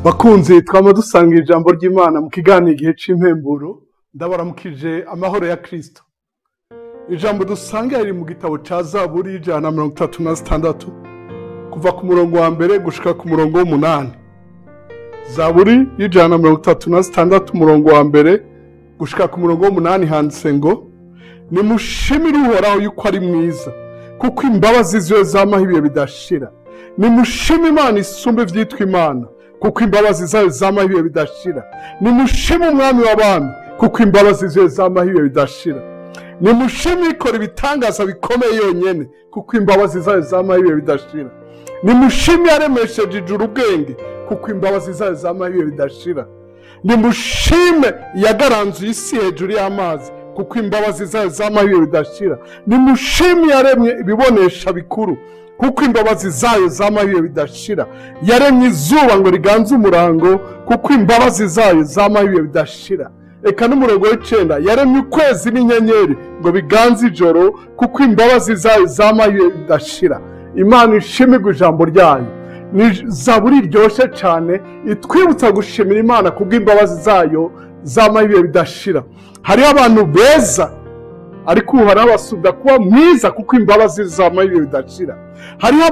Bakunzi twama dusanga ijambo ry'Imana mu kiganiro igihe c'impemburo, ndabaramukije amahoro ya Kristo. Ijambo dusanga riri mu gitabo ca Zaburi 136 kuva ku murongo wa mbere gushika ku murongo w'umunani. Zaburi 136 umurongo wa mbere gushika ku murongo w'umunani handitse ngo: nimushimire Uhoraho yuko ari mwiza, kuko imbabazi ziwe zamaho ibihe bidashira. Nimushime Imana isumba ivyitwa Imana, kuko imbabazi zayo zamaho ibihe bidashira. Nimushime Umwami w'abami, kuko imbabazi ziwe zamaho ibihe bidashira. Nimushime ikora ibitangaza bikomeye yonyene, kuko imbabazi zayo zamaho ibihe bidashira. Nimushime yaremesheje ijuru ubwenge, kuko imbabazi zayo zamaho ibihe bidashira. Nimushime yagaranzuye isi hejuru y'amazi, kuko imbabazi zayo zamaho ibihe bidashira. Nimushime yaremye ibibonesha bikuru, kuko imbabazi zayo zamaho ibihe bidashira. Yaremye izuba ngo riganze umurango, kuko imbabazi zayo zamaho ibihe bidashira. Eka n'umurongo w'icenda, yaremye ukwezi n'inyenyeri ngo biganze ijoro, kuko imbabazi zayo zamaho ibihe bidashira. Imana ishimirwe ijambo ryayo. Ni zaburi iryoshe cyane itwibutsa gushimira Imana kubw'imbabazi zayo zamaho ibihe bidashira. Hariho abantu beza, ariko Uhoraho abasubira kuba mwiza, kuko imbabazi zamaho ibihe bidashira. Hariho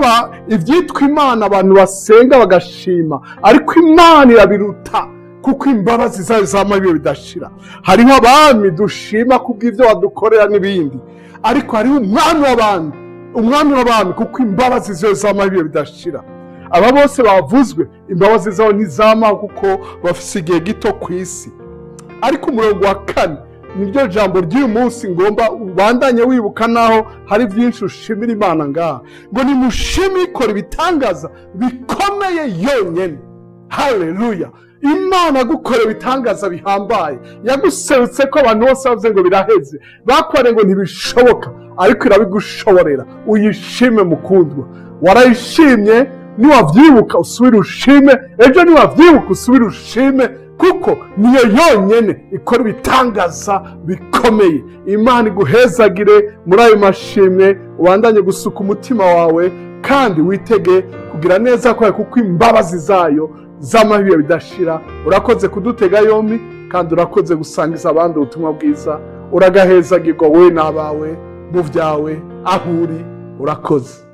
ivyitwa Imana abantu basenga bagashima, ariko Imana irabiruta, kuko imbabazi zayo zamaho ibihe bidashira. Hariho abami dushima kubw'ivyo badukorera n'ibindi, ariko hariho umwami w'abami, umwami w'abami, kuko imbabazi zayo zamaho ibihe bidashira. Aba bose bavuzwe imbabazi zabo ntizamaho, kuko bafise igihe gito ku isi. Ariko umurongo wa kane niryo jambo ry'uyu munsi ngomba ubandanye wibuka, naho hari byinshi ushimira Imana ngaha, ngo nimushime ikora ibitangaza bikomeye yonyene. Haleluya! Imana gukora ibitangaza bihambaye, yaguserutse ko abantu bose bavuze ngo biraheze, bakware ngo ntibishoboka, ariko irabigushoborera. Uyishime mukundwa, warayishimye. Niwavyibuka usubire ushime, ejo niwavyibuka usubire ushime, kuko niyo yonyene ikora ibitangaza bikomeye. Imana iguhezagire muri ayo mashimwe, ubandanye gusuka umutima wawe, kandi witege kugira neza kwayo, kuko imbabazi zayo zamaho ibihe bidashira. Urakoze kudutega yombi, kandi urakoze gusangiza abandi ubutumwa bwiza. Uragahezagirwa wowe n'abawe mu vyawe aho uri. Urakoze.